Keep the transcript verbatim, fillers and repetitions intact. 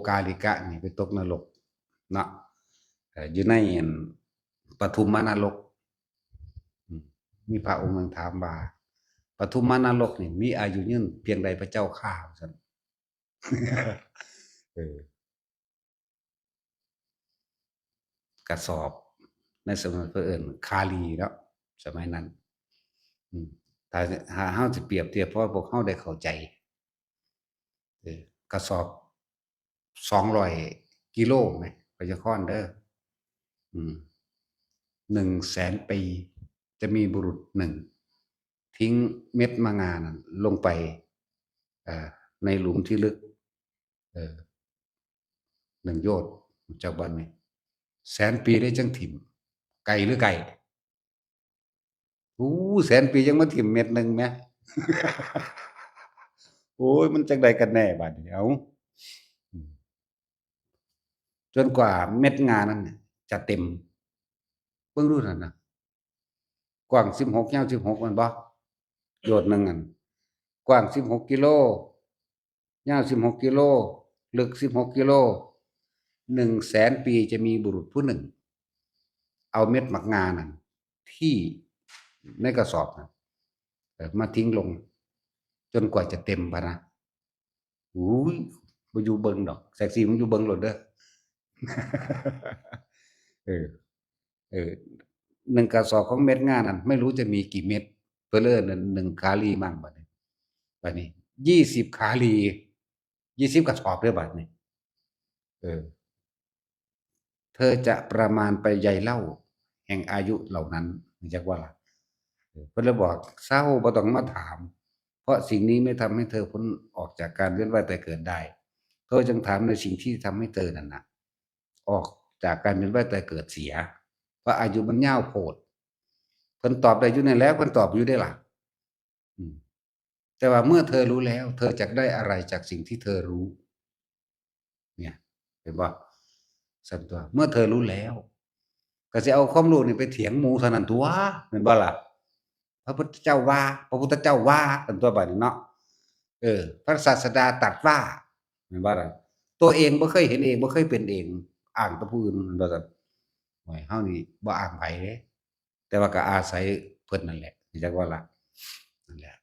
กาลิกะนี่ไปตกนรกเนาะ เอ่อ อยู่ในอันปทุมมนรก อืม มีพระองค์หนึ่งถามว่า ปทุมมนรกนี่มีอายุยืนเพียงใดพระเจ้าข้า ว่าซั่น เออ กระสอบ ในสมัยเพิ่นเอิ้นคาลีเนาะ สมัยนั้น อืม ถ้า ถ้าเฮาสิเปรียบเทียบ เพราะว่าพวกเฮาได้เข้าใจ เออ กระสอบ สองร้อยกิโลไหม พยากรณ์เด้อ อืม หนึ่งแสนปี จะมีบุรุษหนึ่ง ทิ้งเม็ดมะงานั้นลงไป เอ่อ ในหลุมที่ลึก เออ หนึ่งโยชน์จากบ้านนี่ แสนปีได้จังถิ่ม ไกลหรือไกล อู้ แสนปียังมาถิ่มเม็ดหนึ่งแหม โอ้ย มันจังใดกันแน่บัดนี้ เอ้า อืม จนกว่าเม็ดงานั้นเนี่ยจะเต็ม เบิ่งดูนั่นนะ กว้างสิบหก ยาวสิบหก แม่นบ่ โยชน์หนึ่งอัน กว้างสิบหกกิโล ยาวสิบหกกิโล ลึกสิบหกกิโล หนึ่งแสนปีจะมีบุรุษผู้หนึ่ง เอาเม็ดหมากงานั่นที่ในกระสอบน่ะ เอ่อ มาทิ้งลง จนกว่าจะเต็มพะนะ อุ้ย บ่อยู่เบิ่งดอก แสกสีมันอยู่เบิ่งโลดเด้อ เออ เออ หนึ่งกระสอบของเม็ดงานั่น ไม่รู้จะมีกี่เม็ด เพิ่นเอิ้นหนึ่งคาลีมั้งบัดนี้ บัดนี้ ยี่สิบคาลี ยี่สิบกระสอบเด้อบัดนี้ เออ เธอจะประมาณไปใยเหล้าแห่งอายุเหล่านั้น จักว่าล่ะ เออ เพิ่นเลยบอก เศร้า บ่ต้องมาถาม เพราะสิ่งนี้ไม่ทำให้เธอพ้นออกจากการเวียนว่ายตายเกิดได้ เธอจงถามในสิ่งที่ทำให้เธอนั่นน่ะ ออกจากการเวียนว่ายตายเกิดเสีย เพราะอายุมันยาวโพด เพิ่นตอบได้อยู่นั่นแหละ เพิ่นตอบอยู่เด้ล่ะ อืม แต่ว่าเมื่อเธอรู้แล้ว เธอจะได้อะไรจากสิ่งที่เธอรู้ เนี่ย เห็นบ่ ซั่นตั๊ว เมื่อเธอรู้แล้ว ก็สิเอาความรู้นี่ไปเถียงหมู่เท่านั้นตั๊ว แม่นบ่ล่ะ พระพุทธเจ้าว่า พระพุทธเจ้าว่า ซั่นตั๊วบัดนี้เนาะ เออ พระศาสดาตรัสว่า แม่นบ่ล่ะ ตัวเองบ่เคยเห็นเอง บ่เคยเป็นเอง อ้างแต่ผู้อื่น แม่นบ่ซั่น โอ้ย เฮานี่บ่อ้างไผเด้ แต่ว่าก็อาศัยเพิ่นนั่นแหละ จักว่าล่ะ นั่นแหละ